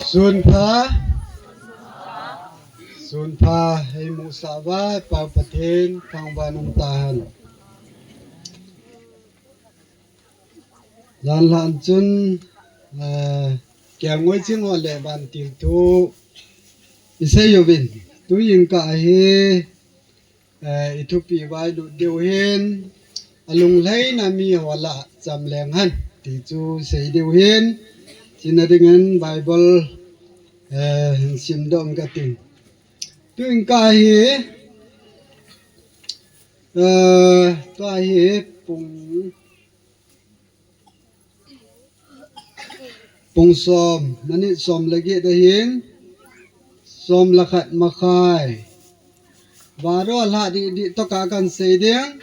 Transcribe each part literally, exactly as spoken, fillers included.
Sunpha, sunpha, hei musa va, Pa Pathen, thangvah in um tahen. Janhi chun, eh, kelngoi ching ho le vantil thu isei uvin. Tuin ka hi, eh, i thupi vailut diu hin, alunglhaina mi ho lah a chamleng hen, ti chu sei diu hin, chuna dingin Bible, eh, hin simdoh ka ting. Tuin ka hi, eh, tua hi pung Pung som, minute som le get ahin, som le khat makhai. Baro lah didi toh ka kan sei ding.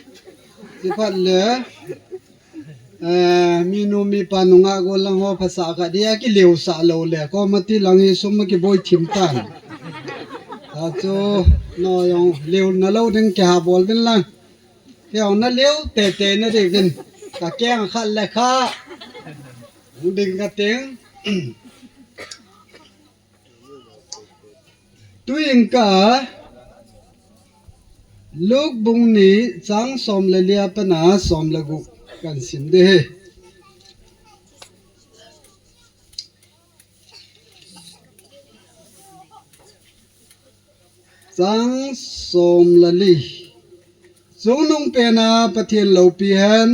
Chuphat le, eh, minu mipa nungah gollhang ho phasah khat dia kileo sah lou le. Committee lang hi sum kiboi thim tan. Achu, no jong leona lou ding kiha bol uvin lang. Kei jong na leo tete na ding uvin. Ka keng khat le khat. Ding ka ting. Tuin ka Luke bung ni chang som le li a pat a som le gup kan sim ding ahi. Chang som le li. Chungnung pen a Pathen loupi hen,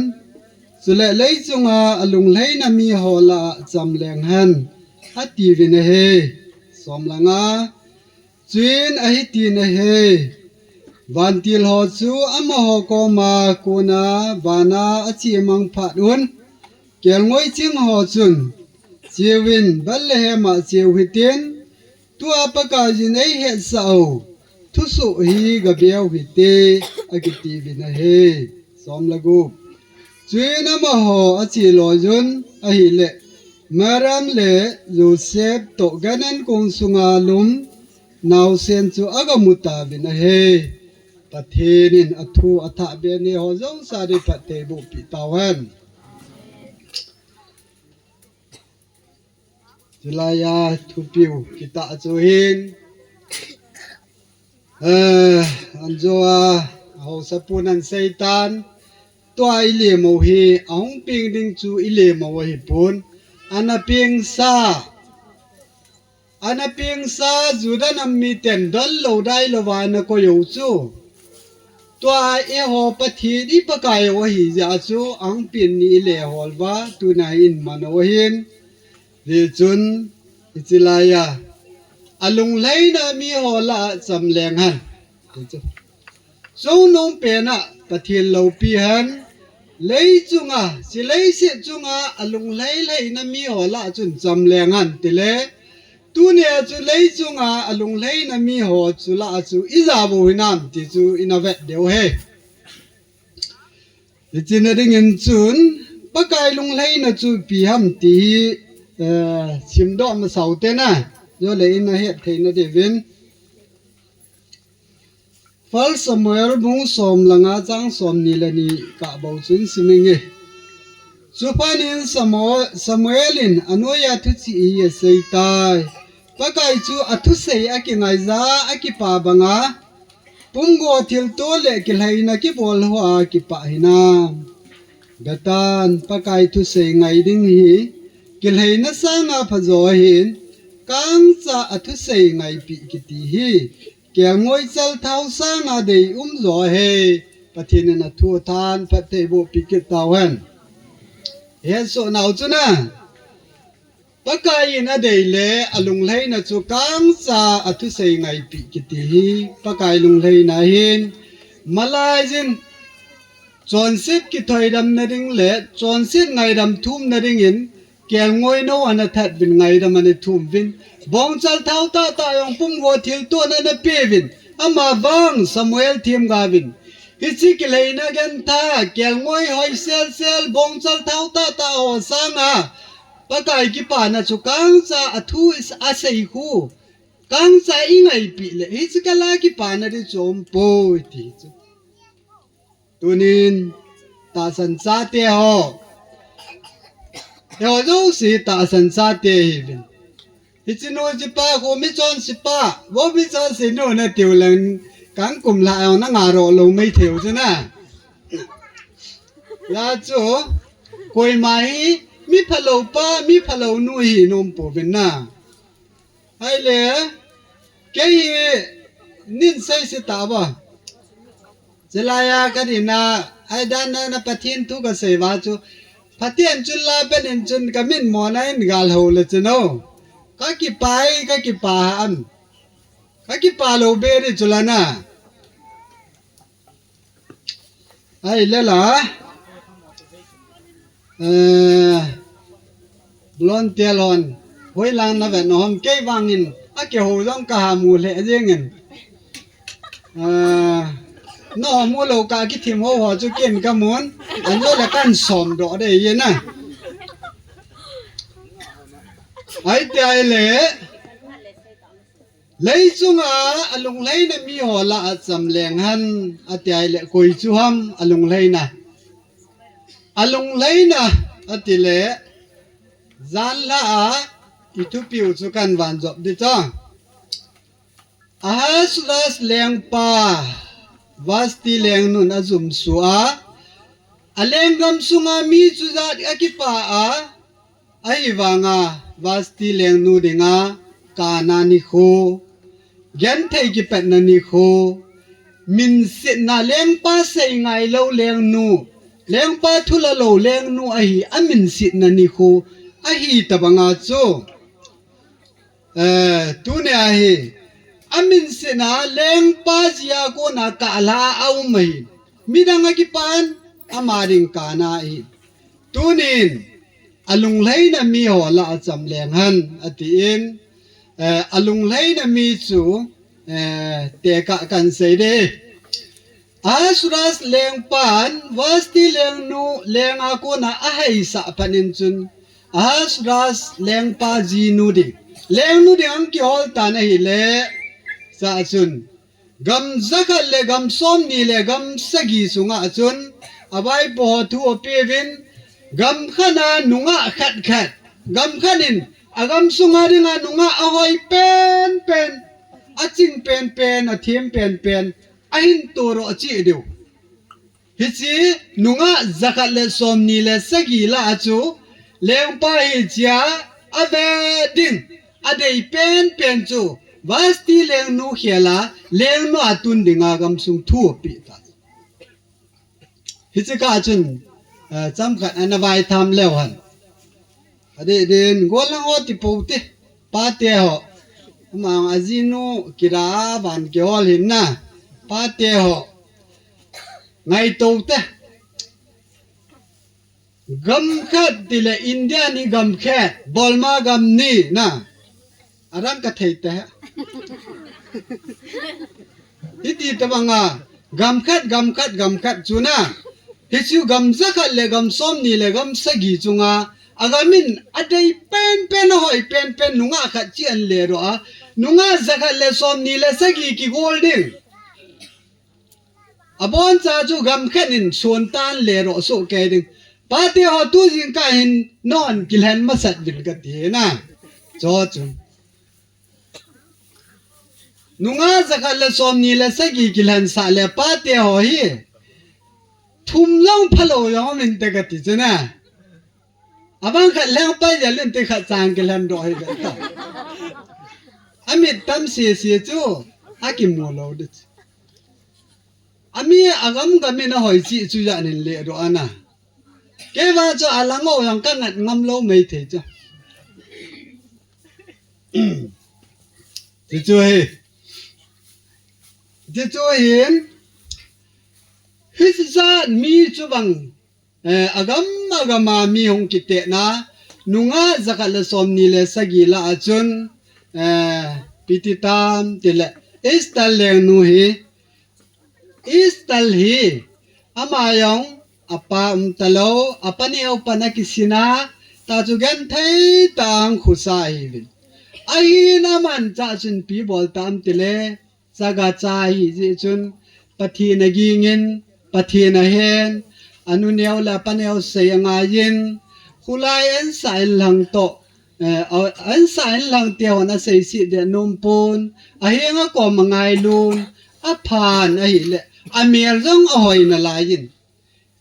chule leichunga alunglhaina mi ho lah a chamleng hen, atiuvin ahi. Som le nga. Chuin ahi tin ahi. Vantil ho chu amaho koma kona vana ache mang phat un, kelngoi ching ho chun, "Cheuvin, Bethlehem a cheu hitin, tua Pakaiyin eihetsah u thusoh hi gabe u hite," akitiuvin ahi. Som le gup. Chuin amaho ache loi un ahile, Mariam le Joseph toh Canaan kong sunga lum naosen chu agamu tauvin ahi. Pathen in athu athah be ni ho jouse a ding phatthei boh peh tauhen. Chulai a thupiu kitah chu hin, eh, anjo a, haosapu nan seitan, tua i lemo hi, ahung peng ding chu i lemo ahipon, ana pengsa, ana pengsa Juda nam miten donlou dailouva ana koi u chu. Tua eiho Pathen i Pakai u ahi jeh a chu ahung pen ni i le hol uva, tuna i man u ahin. Hijeh chun, hiche laiya, alunglhaina mi ho lah a chamleng hen. Chungnung pen a Pathen loupi hen, leichunga, hiche leiset chunga alunglhai lhaina mi ho lah a chun chamleng hen tile, tunia chu leichunga alunglhaina mi ho chu lah a chu ijao u hinam ti chu ina vet diu ahi. Hiche na dingin chun, Pakai lunglhaina chu ipi ham ti hi, eh, simdoh masa u hite na, chule ina hetthei na diuvin. First Samuel bung som le nga chang somni le ni kah bou chun sim inge. Chuphat in Samuel, Samuel in anoiya thuchih hi aseitai. Pakai chu athusei akingaija, akipa banga, pumgo thilto le kilhaina kibol hoa kipah hinam. Betan, Pakai thusei ngai ding hi, kilhaina sanga phajo ahin, kangcha athusei ngaipi kiti hi, kelngoi chalthao sanga dei umjo ahi. Pathen in athu athan phatthei boh peh kit tauhen. Hesoh nau chu na, Pakai in adei le alunglhaina chu kangcha athusei ngaipi kiti hi, Pakai lunglhaina ahin, malaiyin chonset kithoidam na ding le chonset ngaidam thum na dingin, kelngoi nou ana that uvin ngaidam ana thum uvin. Bongchal thao tahtah jong pumgo thilto ana pe uvin. Amavang Samuel themgaovin, hiche kilhaina gantha, kelngoi hoi selsel, bongchal thao tahtah ho sanga, Pakai kipana chu kangcha athu is-, asei khu. Kangcha ingaipi le, hiche kala kipana ding chu aumpoi ti chu. Tunin, tahsan chate ho. Eiho jouse tahsan chate ihiuvin. Hichi nu chi pa, ko mi chonse pa, vo mi chonse nu na tiu leng, kang kum la ong na nga ro lo mai theu chu na. La chu, koima hi, mi phalou pa, mi phalou nu hi nom pouvin na. Hai le, kei hi nin sei si ta ba. Chilai a ka ri na, ai dan na, na Pathen thu ka sei va chu. Pathen chun la pen in chun ka min mo na in gal ho le chu no. Ka kipai, ka kipa ha an. Ka kipa lo be ri chu la na. Ai le la. Eh, Blon tia lon. Hoi lang na ven hom kei vangin. A ke ho jong ka ha mu le jeng in. Ah, no mu lo ka ki thim ho ho chu ken ka mun. An lo le kan som do de ye na. Ai tia le. Leichunga a lunglhaina mi ho la a cham leng han, a tia le koi chu ham a lunglhaina. A lunglhaina a ti le, jan la a i thupiu chu kan van jop di cha. Ahasuerus lengpa, Vashti lengnun a jum su a, a lenggam sunga mi chu jat a kipa a, Ahivanga Vashti lengnu dinga kana nikho, genthei kipatna nikho, minsetna lengpa sei ngai lo lengnu, lengpa thu la lo lengnu ahi a minsetna nikho, ahi tabanga chu. Eh, tuni ahi. A minsetna lengpa jia kona kala a um ahi. Midang a kipan ama ding kana ahi. Tunin, a lunglhaina mi ho la a cham leng han, a tiin, eh, a lunglhaina mi chu, eh, tekah kan sei de. Ahasuerus lengpan, Vashti lengnu, lenga kona a haisa panin chun, Ahasuerus lengpa jinu ding. Lengnu ding ang kihol tan ahi le, sa chun. Gam jakhat le gam somni le gam sagi sunga chun, a vaipo ho thu a pevin, gam khat a nungah khat khat, gam khat in, a gam sunga dinga nungah a hoi pen pen, a ching pen pen, a thim pen pen, a hin toro a chi diu. Hichi nungah jakhat le somni le sagi la a chu, lengpa hi chia a ve ding, a dei pen pen chu, Vashti lengnu khela, lengnu a tun dinga gam sung thu a pi ta. Hichi ka chun, eh, cham khat ana vai tham leu han. A dei din, gol lang ho ti po ti. Pate ho. Amang a jinu kira a van kihol hin na. Pate ho. Ngai to te. Gam khat ti le India ni gam khat. Burma gam ni na. Arang ka thei te. Hiti tabanga, gam khat, gam khat, gam khat chu na. Hichu gam jakhat le gam somni le gam sagi chunga, a gam in a dei pen pen a hoi pen pen nungah khat chi an le ro a. Nungah jakhat le somni le sagi kigol ding. A bon cha chu gam khat in son tan le ro so ke ding. Pate ho tu jing ka hin non kilhen masat vin ka ti na. Cho chu. Nungah jakhat le somni le sagi kilhen sa le pate ho hi. Thum jong phalo jong min te ka ti chu na. Abang khat leng pai ja lin te khat chang kilhen do hi ve ta. Amit tam si si chu. A kimu lo di chu. Ami a gam gam in a hoi chi chu ja nin le do ana. Kei va chu a lang o jong ka ngat ngam lo mai thei chu. Ti chu hi. Ti chu hin. Hijat mi chu bang, eh, a gam a gam a mi hung kite na. Nungah jakhat le somni le sagi la a chun, eh, piti tam ti le. Esther lengnu hi. Esther hi. Ama jong. Apa um ta lo. Apa neo pan a kisina. Ta chu genthei tang khusa hi vin. Ahin aman cha chun pi bol tam ti le. Chaga cha hi ji chun. Pathen a gingin. Pathen a hen. Anu neo le apa neo sei a ngaiyin. Khulai en sa en lang to. eh, a, ansa inlang te hon asei sit deh nom pon, ahenga kom angailun, aphan ahile, amel jong ahoi nalaiyin.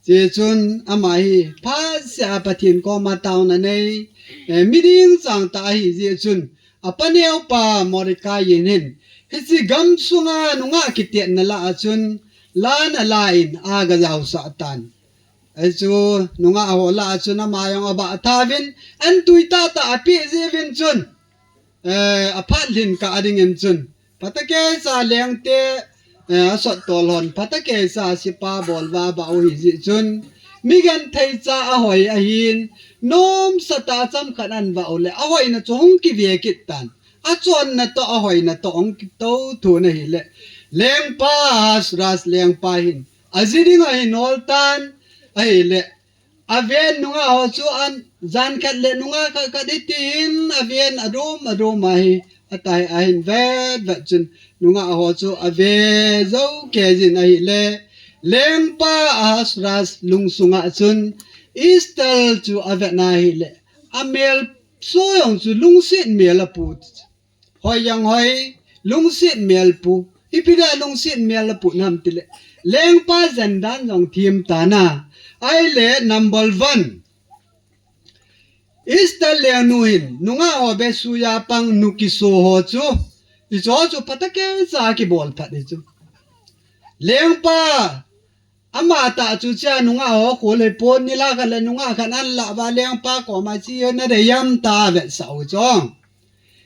Hichun ama hi phatseh a Pathen koma taona nei, eh, miding chang tah ahi jeh chun, apaneo pa Mordecai in hin, hiche gamsunga nungah kitetna lah a chun, la ana la in aga jaosah tan. Hichu nungah ho lah a chun ama jong abah thauvin, an tui tahtah apeh jeh uvin chun, eh, aphat lhin kah dingin chun, phatakei cha lengte, eh, asot tol hon, phatakei cha sipa bol uva abah u ahi jeh chun, mi genthei cha ahoi ahin, nomsa tah a chomkhat ana vah u le, ahoina chu hung kive kit tan. Achonna toh, ahoina toh, hung kitou thun ahile, lengpa Ahasuerus lengpa hin, aji ding ahin hol tan, ahile, aven nungah ho chu an, jan khat le nungah khat khat itin, aven adom adom ahi, atai ahin vet vet chun, nungah ho chu ave jou kei jin ahile, lengpa Ahasuerus lungsunga chun, Esther chu avet na ahile, amel so jong chu lungset mel apu. Hoi jong hoi, lungset mel pu. Ipi dia lungset mel apu nam tile, lengpa jen dan jong them tan a. Ahile number one, Esther lengnu hin, nungah ho besuya pang nu kiso ho chu, hicho chu phatakei cha kibol phat hichu. Lengpa, ama tah chu chia nungah ho khol hipon, nilhah khat le nungah khat ana lah uva lengpa koma chi ho nadei ham tia avetsah u chu.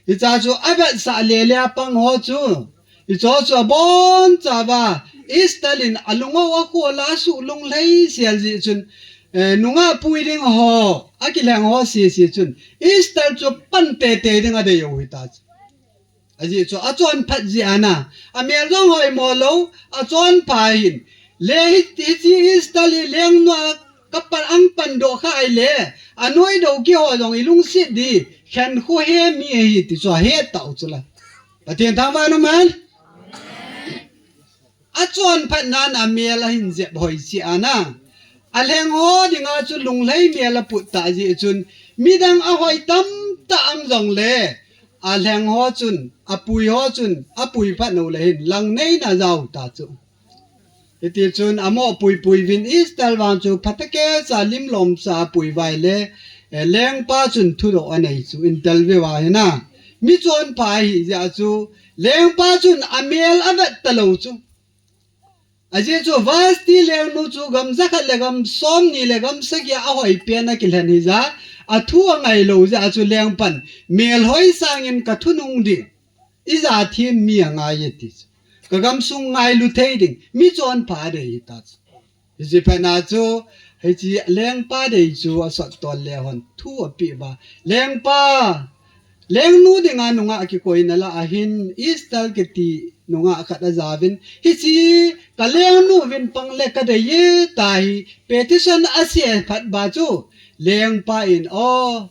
Hicha chu avetsah le le apang ho chu, hicho chu abonchauva, Esther in alung u akhol a asuh lunglhai sel jeh chun, eh, nungah pui ding ho, akilheng ho sese chun, Esther chu pan teitei ding adei u hita chu. Ajeh chu achonphat jeh a na, amel jong hoimo lou, achonpha hin. Le hi, hiche Esther hi lengnu a kapan ang pan doh kha ahile, anoi dou kiho jong ilungset di, khen khu he mi ahi ti chu ahet tau chu la. Pathen thangvah in um hen. Achonphat nan amel ahin jep hoi jeh a na. Alheng ho dinga chu lunglhai mel aput tah jeh chun, midang ahoi tamtah um jongle, alheng ho chun, apui ho chun, apui phat u le hin, lang neina jao ta chu. Hiti chun, amo pui pui uvin Esther vang chu, phatakei cha lim lom cha apui uva ahile, eh, lengpa chun thudoh anei chu, interview a hin a. Mi chonpha ahi jeh a chu, lengpa chun amel avet talou chu. Ajeh chu Vashti lengnu chu gam jakhat le gam somni le gam sagi a ahoi pen akilhen hija, athu angai lou jeh a chu lengpan, melhoi sangin kathunung ding, ija them mi angai e ti chu. Kagamsung ngailu thei ding, mi chonpha adei hita chu. Hiche phat na chu, hiche lengpa dei chu asot tol le hon thu apeh uva. Lengpa, lengnu dinga nungah kikoina lah a hin, Esther kiti nungah khat ajauvin, hiche kalengnu vin pang le kadei e tia hi petition asei phat uva chu, lengpa in, o,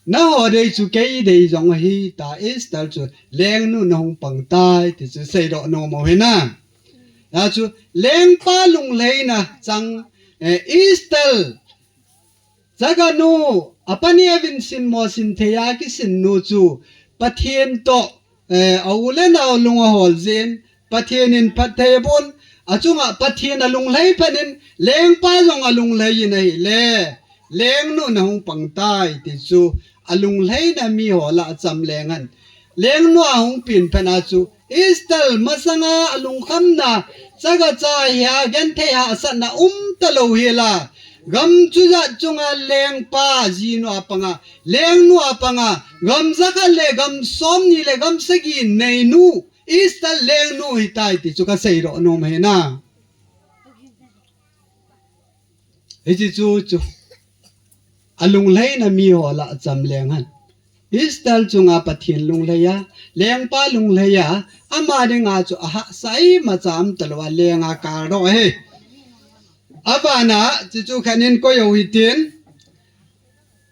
nangho dei chu kei dei jong ahi tia Esther chu lengnu nahung pang tai ti chu seidoh nom u hin a. Achu lengpa lunglhaina chang, eh, Esther, chaganu, apaneo vin sinmo sinthei a kisin nu chu, Pathen toh, eh, a u le nao lung ahol jin, Pathen in phatthei abol, achunga Pathen alunglhai phat in, lengpa jong alunglhai in ahile, lengnu nahung pang tai ti chu, alunglhaina miho lah a cham leng hen. Lengnu ahung pen phat na chu, Esther masanga alungkhamna, chaga cha hia, genthei hahsatna um talou hila, gam chujat chunga lengpa jinu a panga, lengnu a panga, gam jakhat le gam somni le gam sagi neinu, Esther lengnu hitai ti chu kaseidoh nom u hin a. Hiche chu chu. Alunglhaina miho lah a cham leng hen. Esther chunga Pathen lunglhai a, lengpa lunglhai a, ama dinga chu ahahsa imacha um talou a lenga kaldoh ahi. Abana, chuchu khat in koi u hitin.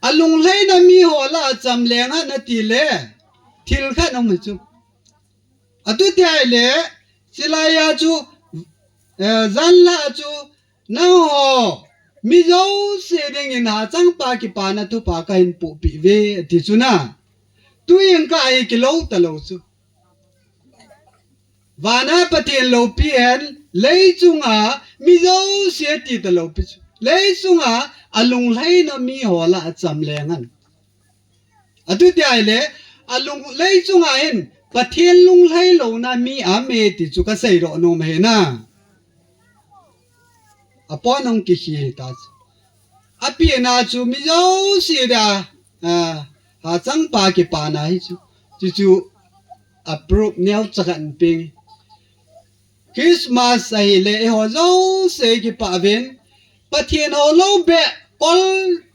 Alunglhaina miho lah a cham leng hen ati le, thil khat um hi chu. Atuti ahile, chulai a chu, eh, jan lah a chu, nangho, mi jouse dingin hachangpa kipana thupha kahin pohpeh uve, ati chu na. Tuin ka ahi kilou talou chu. Vana Pathen loupi hen, leichunga mi jouse ti talou pi chu. Leichunga alunglhaina mi ho lah a chamleng hen. Atu ti ahile, alung, leichunga hin Pathen lunglhai louna mi aume ti chu kasei doh nom ahi na. Apon hung kikhel ta chu. Apehna chu mi jouse dia, a, hachangpa kipana hi chu. Chuchu approve neo chakan ping. Christmas ahile eiho jouse kipah uvin. Pathen ho lou beh, kol,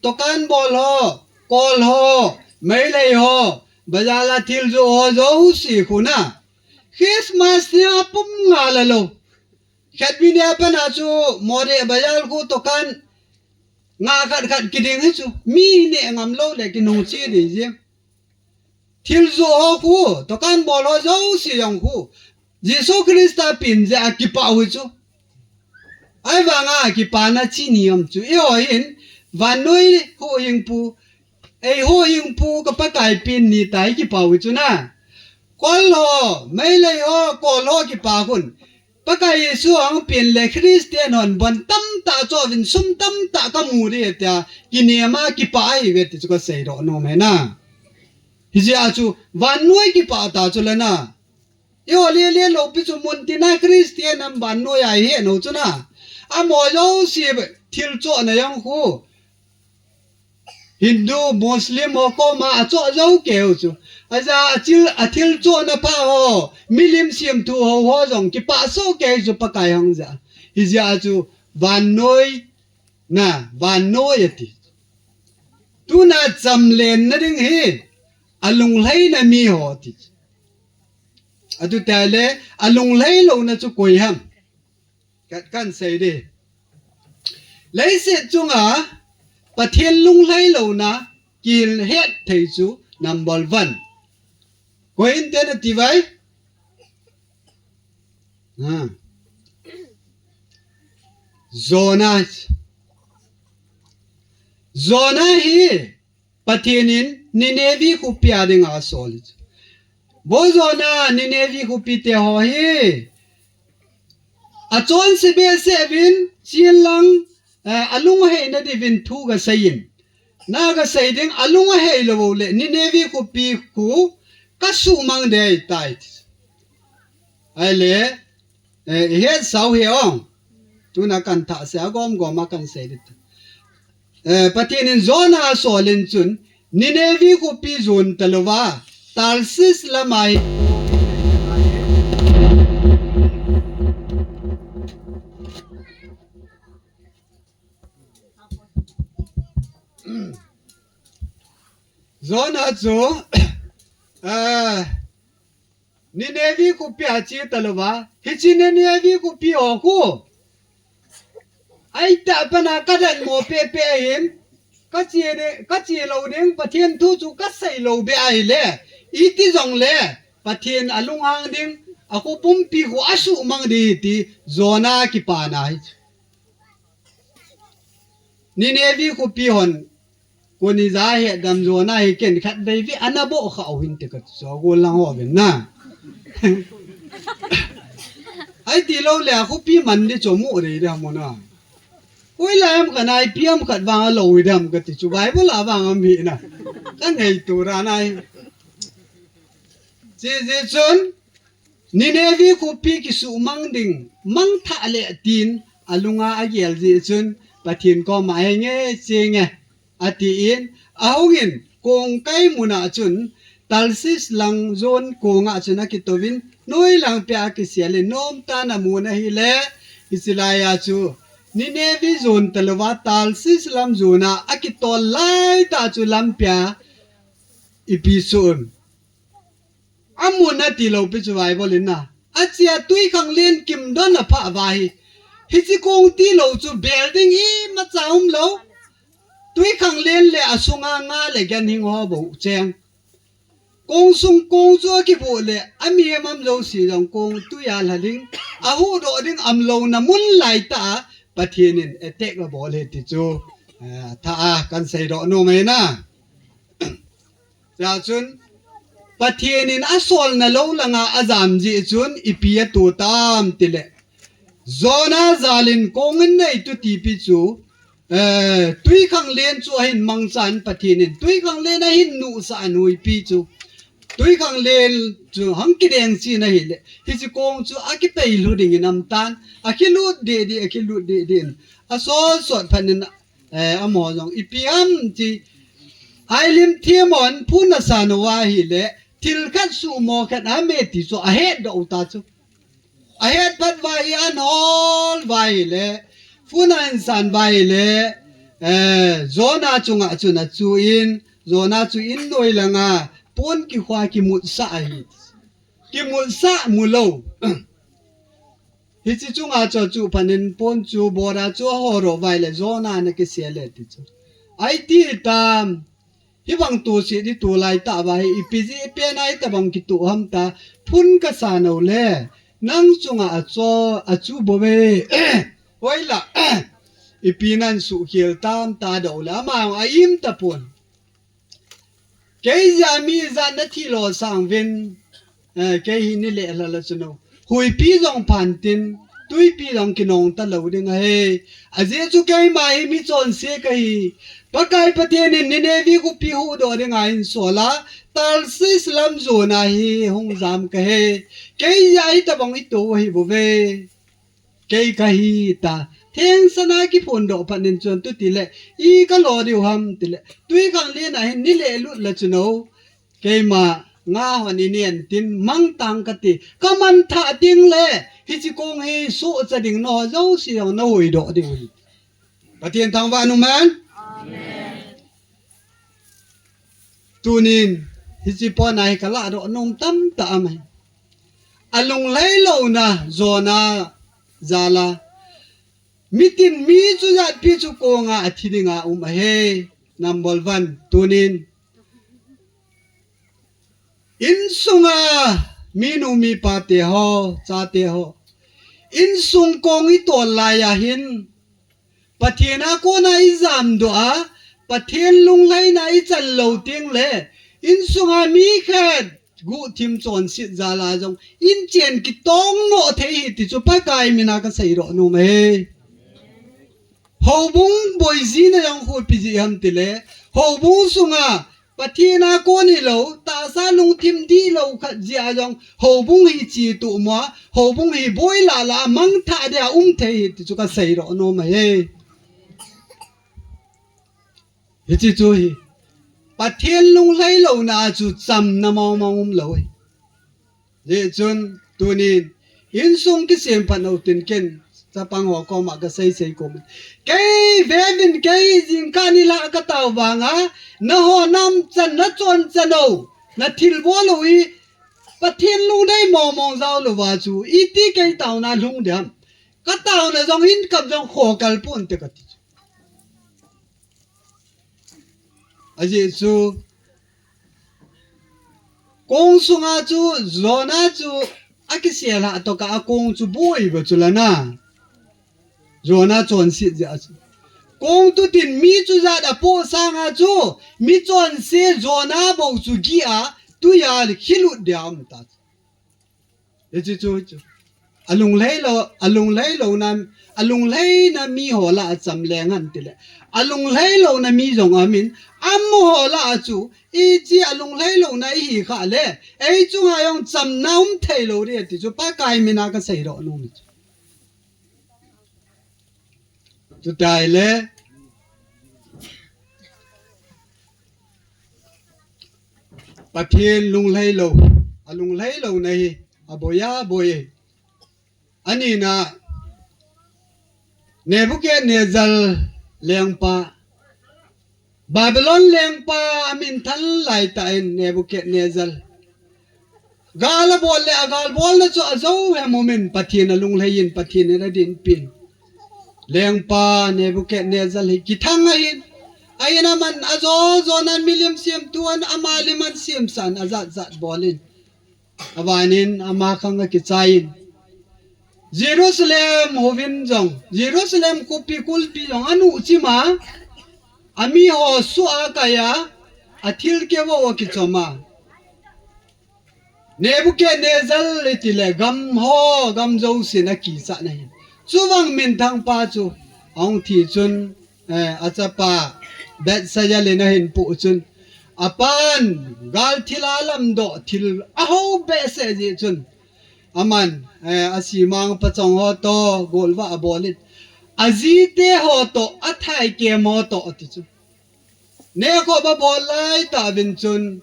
tokan bol ho, kol ho, meilei ho, bazar a thil joh ho jouse khu na. Christmas nia pum ngal a lou. Khat bini a pat a chu Moreh bazar khu tokan nga khat khat kiding hi chu. Mi neh ngam lou le kinung che ding jeng. Thil joh ho khu, tokan bol ho jouse jong khu. Jesu Christa pen jeh a kipah u hi chu. Ahivanga kipana chi ni um chu. Eiho hin, vannoi huhhingpu, eiho huhhingpu ka Pakai pen ni tai kipah u hi chu na. Kol ho, meilei ho, kol ho kipah khun. Pakai Jesu ahung pen le Christian hon bon tamtah cho uvin sum tamtah kamu ding tia, kinem a kipah ahi uve ti chu kasei doh nom ahi na. Hijeh a chu, vannoi kipah ta chu le na. Eiho lele loupi chu mun tina Christian ham vannoi a ihet nau chu na. Amaho jouse thil chohna jong khu. Hindu, Muslim ho koma achoh jou kei u chu. Ajeh a thil, athil chohna pha ho, milim semthu ho, ho jong kipah soh kei chu Pakai hung jeh a. Hijeh a chu vannoi, na, vannoi ati. Tuna chamlenna ding hi, alunglhaina mi ho ati. Atu tale, alunglhai louna chu koi ham. Kat kan sei ding. Leiset chunga Pathen lunglhai louna kihet thei chu number one. Koi in te nati vai? Ha. Jonah. Jonah hi Pathen in Nineveh khopi a dinga asol. Vo Jonah, Nineveh khopi te ho hi. Achonse behseh uvin, chen lang, eh, alung aheina diuvin thu gasei in. Na gasei ding, alung ahei lou le, Nineveh khopi khu, kasuhmang ding ahitai. Ahile, eh, ihet sau hi ong. Tuna kan thah se, agom gom a kan sei ding. Eh, Pathen in Jonah asol in chun, Nineveh khopi jon talouva, Tarshish lama hi. Jonah chu, eh, Nineveh khopi a che talouva. Hiche Nineveh khopi ho khu. Aitah pana kadan mo pepe hin. Kache ding, kache lou ding, Pathen thu chu kasei lou beh ahile. Iti jongle, Pathen alunghang ding, akho pumpi khu asuhmang ding ti, Jonah kipana hi. Nineveh khopi hon, koni ja hetdam Jonah hi ken khat vei vei ana boh kha u hin te kati chu agol lang ho ven na. Aiti lou le akhopi man ding chu mu dei dam mo na. Hoilai ham kana ipi ham khat vang alou dam kati chu Bible a vang am hi na. Kangaito dan ahi. Hijeh chun, Nineveh khopi kisuhmang ding, mangthah le tin, alunga agel jeh chun, Pathen koma henge, chenge, atin, ahungin, kongkai muna chun, Tarshish lang jon konga chun akitouvin, noi lang pia akisel in, nomtah in amun ahile, hiche laiya chu, Nineveh jon talouva, Tarshish lam jona, akitol laitah chu lampi a, ipi suh un. Amun ati lou pi chu Bible in na. Achea twikhanglen kimdon aphah uva hi. Hiche kong tilou chu bel ding imacha umlou. Twikhanglen le asunga nga le ganhing ho bou cheng. Kong sung kong chu akibuh le, amihem am jouse jong kong twi a lha ding. Ahuhdoh ding umlouna mun laitah a, Pathen in attack abol e ti chu, eh, tha a kan seidoh nom e na. Chachun, Pathen in asolna lou langa ajam jeh chun, ipi ato tam tile, Jonah jal in kong in nei tu tipi chu, eh, twikhanglen chu ahin mangchan Pathen in, twikhanglen ahin nuhsah anuipi chu. Twikhanglen chu hung kideng chin ahile, hiche kong chu akipei lhu ding in aum tan, akilut deh deh, akilut deh deh in. Asol sot phat in, eh, amaho jong ipi ham ti, ai lim thim on phun asan uva ahile, thil khat suhmo khat aum e ti chu ahetdoh u ta chu. Ahet phat uva hi an hol uva ahile, phun ahin san uva ahile, eh, Jonah chunga chun achu in, Jonah chu in noi langa pon kikhua kimutsah ahi. Kimutsah mu lou. Hiche chunga chu achu phat in pon chu bora chu ahol uva ahile Jonah ana kisel e ti chu. Ahi ti tam. Hibang toset ito lai tah uva hi, ipi jeh pen a itobang kitoh ham ta, phun kasan u le, nang chunga achu, achu bou ve. Hoila, ipi nan suhkhel tam ta doh le, ama a im tapon. Kei jeh a mi ijat nathi lo sang uvin, eh, kei hi nile lha la chu no. Huipi jong phan tin, twipi jong kinong ta lou ding ahi. Ajeh chu keima hi mi chonse kahi. Pakai Pathen in Nineveh khopi huhdoh dinga ahin sol a, Tarshish lam Jonah hi hung jam kahi. Kei jeh a hitobang ito u ahi bou ve. Kei kahi ta. Thengsel a kiphondoh phat in chun tuti le, i kalo diu ham tile, twikhanglen a hin nile lut la chu no. Keima nga hon inen tin mang tang kati. Kaman thah ding le, hiche kong hi sohcha ding naho jouse jong nahuhdoh diu ahi. Pathen thangvah in um hen. Amen. Tunin, hiche pon a hi kalah doh nom tamtah aum e. Alunglhai louna Jonah jal a. Mitin mi chujat pi chu konga athi dinga um ahi. Number one, tunin. Insunga minu mipa te ho, chate ho. Insung kong itol lai a hin. Pathen a kona ijam doh a, Pathen lunglhaina ichan lou teng le, insunga mi khat guhthim chonset jal a jong, inchen kitong noh thei ahi ti chu Pakai mina kaseidoh nom e. Houbung boi jina jong khu ipi jeh ham tile, houbung sunga Pathen a kon hilou, tahsa lungthim dihlou khat jeh a jong, houbung hi chetu mo, houbung hi boi lah lah a mangthah dia um thei ahi ti chu kaseidoh nom ahi. Hiche chu hi, Pathen lunglhai louna a chu chamna mong mong umlou ahi. Hijeh chun, tunin, insung kisem phat utin ken, chapang ho koma kasei sei kom in. Kei vevin kei jingkah nilhah katao vanga, naho namchan nachon chan u, nathilbol u hi, Pathen lungdei mong mong jao louva chu, iti kei taona lhung ding ham. Kataona jong in kap jong khokal ponte kati chu. Ajeh chu, kong sunga chu, Jonah chu, akisel a toh kah a kong chu boi ba chu lana. Jonah chonset jeh a chu. Kong tutin mi chujat apoh sanga chu, mi chonse Jonah bou chu gih a, tui a khilut dia um ta chu. Hiche chu, hichu. Alunglhai lou, alunglhai louna, alunglhaina miho lah a cham leng hen tile. Alunglhai louna mi jong aum in, amaho lah a chu, ichi alunglhai louna ihi khah le, ei chunga jong chamna um thei lou ding ti chu, Pakai mina kaseidoh nom e chu. Chuti ahile, Pathen lunglhai lou, alunglhai louna hi, aboi a, aboi e. Anina, Nebuchadnezzar lengpa, Babylon lengpa amin than lai tah in Nebuchadnezzar. Gal abol le agal bolna chu ajou hem um in Pathen alunglhai in Pathen in adinpin. Lengpa Nebuchadnezzar hi kithang ahin. Ahin aman ajo jo nan milim semtu an ama lim an semsan ajat jat bol in. Abanin ama khang akichai in. Jerusalem hovin jong, Jerusalem khopi kulpi jong anu chima, ami ho su a kaya, athil kevo a kichoma. Nebuchadnezzar le tile gam ho, gam jousen akichat nahi. Chuvang minthang pa chu, ahung thi chun, eh, achapa Belshazzar le nahin pu chun. Apan, gal thil alamdoh thil aho behseh ji chun. Aman, eh, asimang pachong ho to, golva abolit. Ajite ho to, athaikem ho to, ati chu. Nekho babol lai tauvin chun,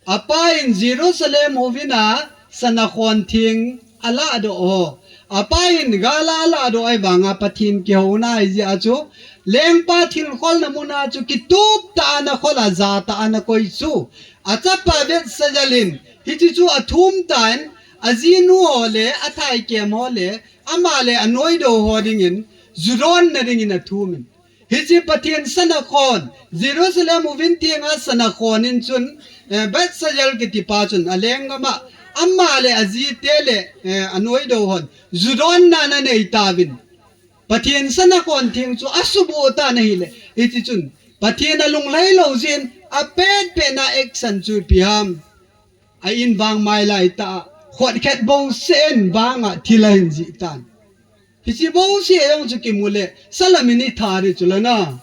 apa in Jerusalem uvin a, sana khon thing aladoh ho. Apa in gala aladoh ai vanga Pathen kihouna ai jia chu, lengpa thilkholna muna chu kitup ta ana khol a ja ta ana koi chu. Achapa Belshazzar in, hichi chu athum tan, ajinu ho le, athaikem ho le, ama le anoido ho dingin, judonna dingin athumin. Hichi Pathen sana khon, Jerusalem uvin thenga sana khon in chun, eh, Belshazzar kitipa chun, alenggam a, ama le ajite le, eh, anoido hon, judonna ana nei tauvin. Pathen sana khon theng chu asuboh tan ahile, hichi chun, Pathen alunglhai lou jin, apetpet na action chu ipi ham. A in vang mai lai ta, khut khat bou sen vanga thil ahin ji tan. Hichi bou se jong chu kimu le, salamin itha di chu lana.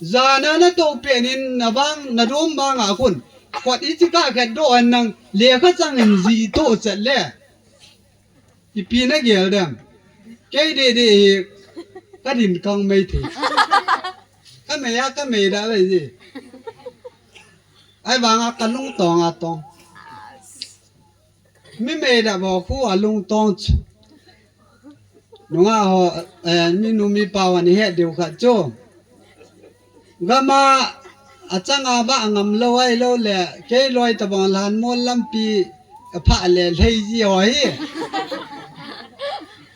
Jana nato penin navang, nadom vanga khun. Khut ichi ka khat do an nang, lekha chang in ji to chat le. Ipi nagel dem. Kei dede hi, kadin kang mei thei. Kamei a, kamei da le ji. Ai vanga kalung tong atong. Mi meida bou khu alung tong chu. Nunga ho, eh, mi nu mi pa ho ni het diu khat chu. Gama achanga ba ngam lou ai lou le, kei loi tabang lhan mol lampi, apha le lhei ji ho hi.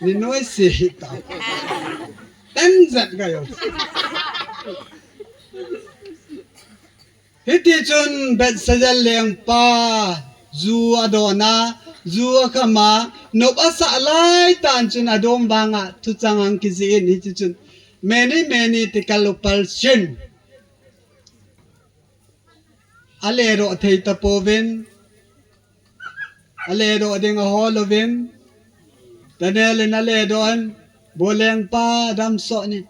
Ni noi si ta. Ten zat ga yo. Hiti chun Belshazzar lengpa, ju adona, ju akhama, nop asah lai tan chun adom vanga thuchang ang kijih in hiti chun. Many, many tekal upal sin. Aledoh thei tapouvin. Aledoh ding ahol uvin. Daniel in aledoh in, Bo lengpa damsot in.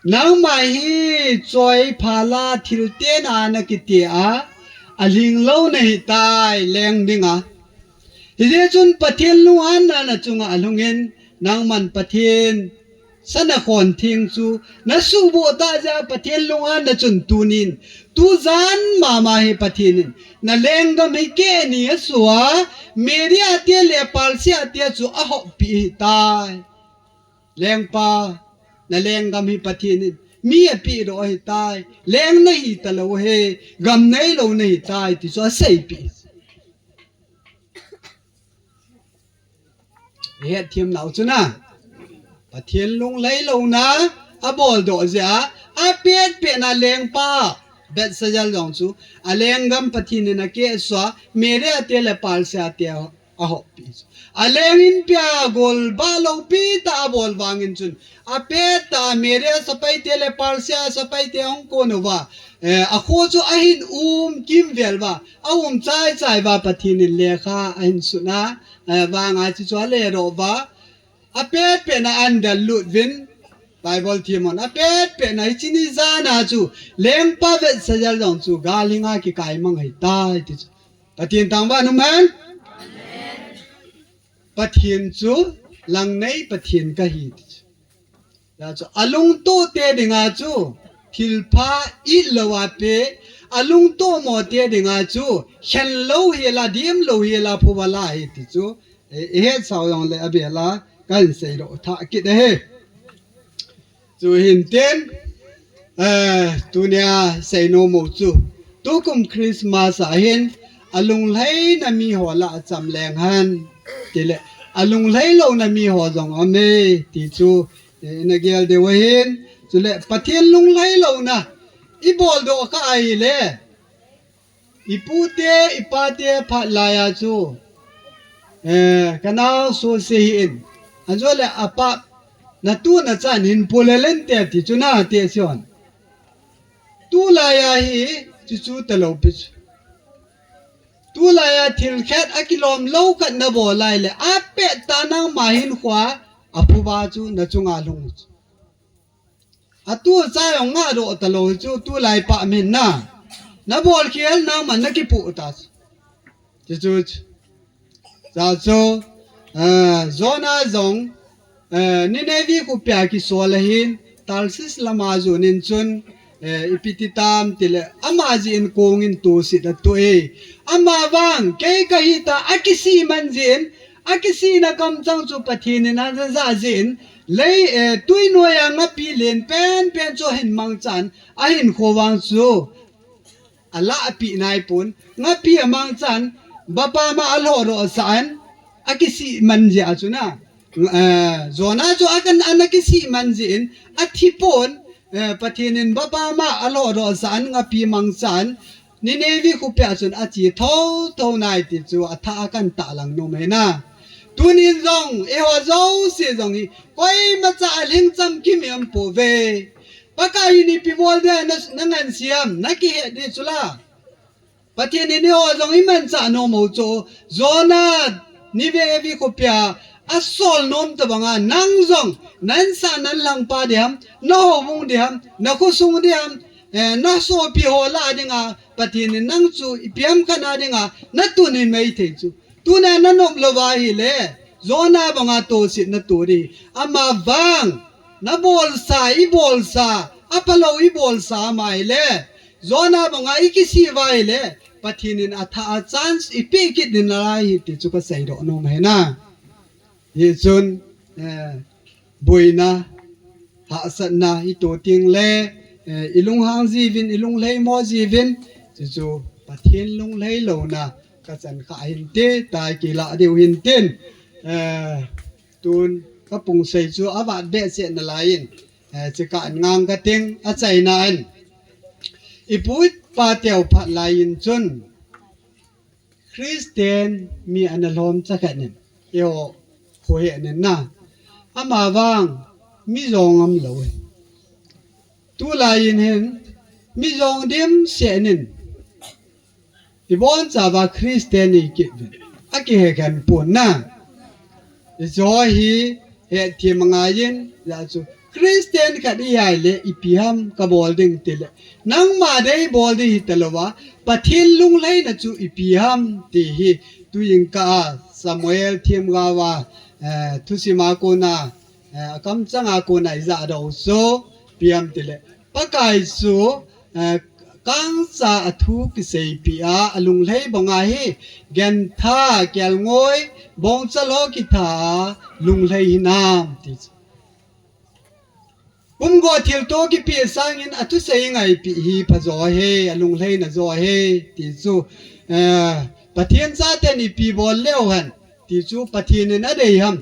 Nangma hi choi phala thil tena nakiti a, alhing lou nahitai leng dinga. Hijeh chun Pathen lunghanna nachunga alhungin, nangman Pathen sana khon theng chu, nasuhboh tah jeh a Pathen lunghanna chun tunin, tujan mama hi Pathen in, nalenggam hi keni asua, Media te le Persia te chu ahoppi ahitai. Lengpa, nalenggam hi Pathen in, mi apeh doh ahitai, leng nahi talou ahi, gam neilou nahitai, ti chu aseipi. Hetthemnau chu na. Pathen lunglhai louna, aboldoh jeh a, apetpet na lengpa, Belshazzar jong chu, alenggam Pathen in akeh sua, Media te le Persia te ahoppi. Aleng in pia golbah loupi tah abol vangin chun, apet tah Media sepai te le Persia sepai te ahung kon uva, eh, akho chu ahin um kimvel uva, aum chaichai uva Pathen in lekha ahin sutna, eh, vanga chu chu aledoh uva, apetpet na ahin del lut uvin, Bible themhon, apetpet na hiche ni jana chu, lengpa Belshazzar jong chu, gal hinga kikai mang ahitai, ti chu. Pathen thangvah in umhen. Pathen chu, langnei Pathen kahi, ti chu. Hijeh chun, alungtoh te dinga chu, thilpha itlou a pe, alungtoh mo te dinga chu, khenlou hila, dimlou hila, phuba la ahi ti chu, eh, ihetsau jongle abela, kahin seidoh thah kit ahi. Chu hin tin, eh, tunia seinom u chu, tukum Christmas a hin, alunglhaina miho lah a cham leng hen, tile, alunglhai louna miho jong aume, ti chu, eh, ina gel diu ahin, chule Pathen lunglhai louna, iboldoh kha ahile, ipu te, ipa te phat laiya chu, eh, kanao sose hi in, Anjo le apa, na tu na chan hin pule len te ti chu na te sion. Tu lai a hi chu chu ta lo pi chu. Tu lai a thil khat a kilom lo khat na bol lai le a pe ta nang ma hin khua a phu ba chu na chunga lhung chu. A tu cha yong nga do ta lo chu tu lai pa min na. Na bol khial nang man na ki pu ta chu. Chu chu chu. Cha chu, ah, Jonah jong, eh, Nineveh khopia kisol ahin, Tarsis lama jun in chun, eh, ipi ti tam ti le, ama ji in kong in tu sit a tu e. Ama vang, kei ka hi ta, a kisi man ji in, a kisi na kam chang chu Pathen in a za ji in, lei, eh, tui noi a nga pi len pen pen chu hin mang chan, a hin kho vang chu. A la a pi nai pun, nga pi a mang chan, bapa ma a lo ro sa an, a kisi man ji a chu na. Eh, Jonah chu a kan an a kisi man ji in, a thi pon, eh, Pathen in bapa ma a lo ro sa an, nga pi mang chan, Nineveh khopia chun a chi tho tho nai ti chu a tha a kan ta lang nom e na. Tunin jong, eiho jouse jong hi, koima cha a lhing cham kim em po ve. Pakai in ipi bol dia na, na ngan siam, na kihet di chu la. Pathen in eiho jong i man cha nom u chu, Jonah, Nineveh khopia, a sol nom ta banga, nang jong, nan sa nan lang pa diam, na ho mung diam, na khu sung diam, eh, na sopi ho la dinga, Pathen in nang chu ipi ham khat a dinga, na tun hi mai thei chu. Tuna na nom lo va hi le, Jonah banga to sit na to di. Ama vang, na bol sa, i bol sa, a palo i bol sa mai le. Jonah banga i kisi va hi le. Pathen in a tha a chance i pe kit din lai hi ti chu ka sei do nom he na. Hi chun, eh, boina, hahsatna, i to ting le, eh, i lunghang jivin, i lunglhei mo jivin, chu chu Pathen lunglhei lo na, ka chan kha hin te, tai ki la deu hin tin, eh, tun ka pung sei chu a vat be se na lai in, eh, che ka an ngang ka ting, a chaina an. I pu i pa teu phat lai in chun, Christian mi ana lhom cha khat nin. Eiho, ho he nin na. Ama vang, mi jong am lo. Tu lai in hin, mi jong dim se nin. I bon cha va Christian i kit vin. A ki he khan pun na. I jo hi, He thim ngai in, ja chu Christian khat i hi le ipi ham ka bol ding ti le. Nangma dei bol ding hi ta lo va, Pathen lunglheina chu ipi ham ti hi tu jing ka a Samuel thim ga va, eh, thusim a kona, eh, a kam chang a kona i ja do so, ipi ham ti le. Pakai chu, eh, kangcha a thu kiseipi a, a lunglhei banga hi, gentha, kelngoi, bongcha lo kitha, lunglhei hinam, ti chu. Pumgo thilto kipi sangin a thusei ngaipi hi pha jo he, a lunglheina jo he, ti chu, eh, Pathen chaten ipi bol leu hen, ti chu Pathen in a dei ham.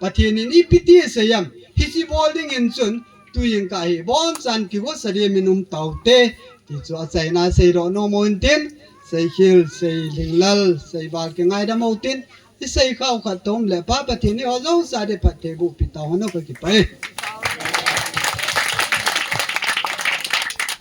Pathen in ipi ti sei ham. Hichi bol ding in chun, tu jing ka hi, bon chan kigo sa di min um tau te, ti chu a chaina sei ro no mo in tin, sei khil, sei lhinglal, sei val ki ngai da mo tin, i sei khau khat tom le pa Pathen in ho jo sa di phat te gu pi tau no ka ki pai.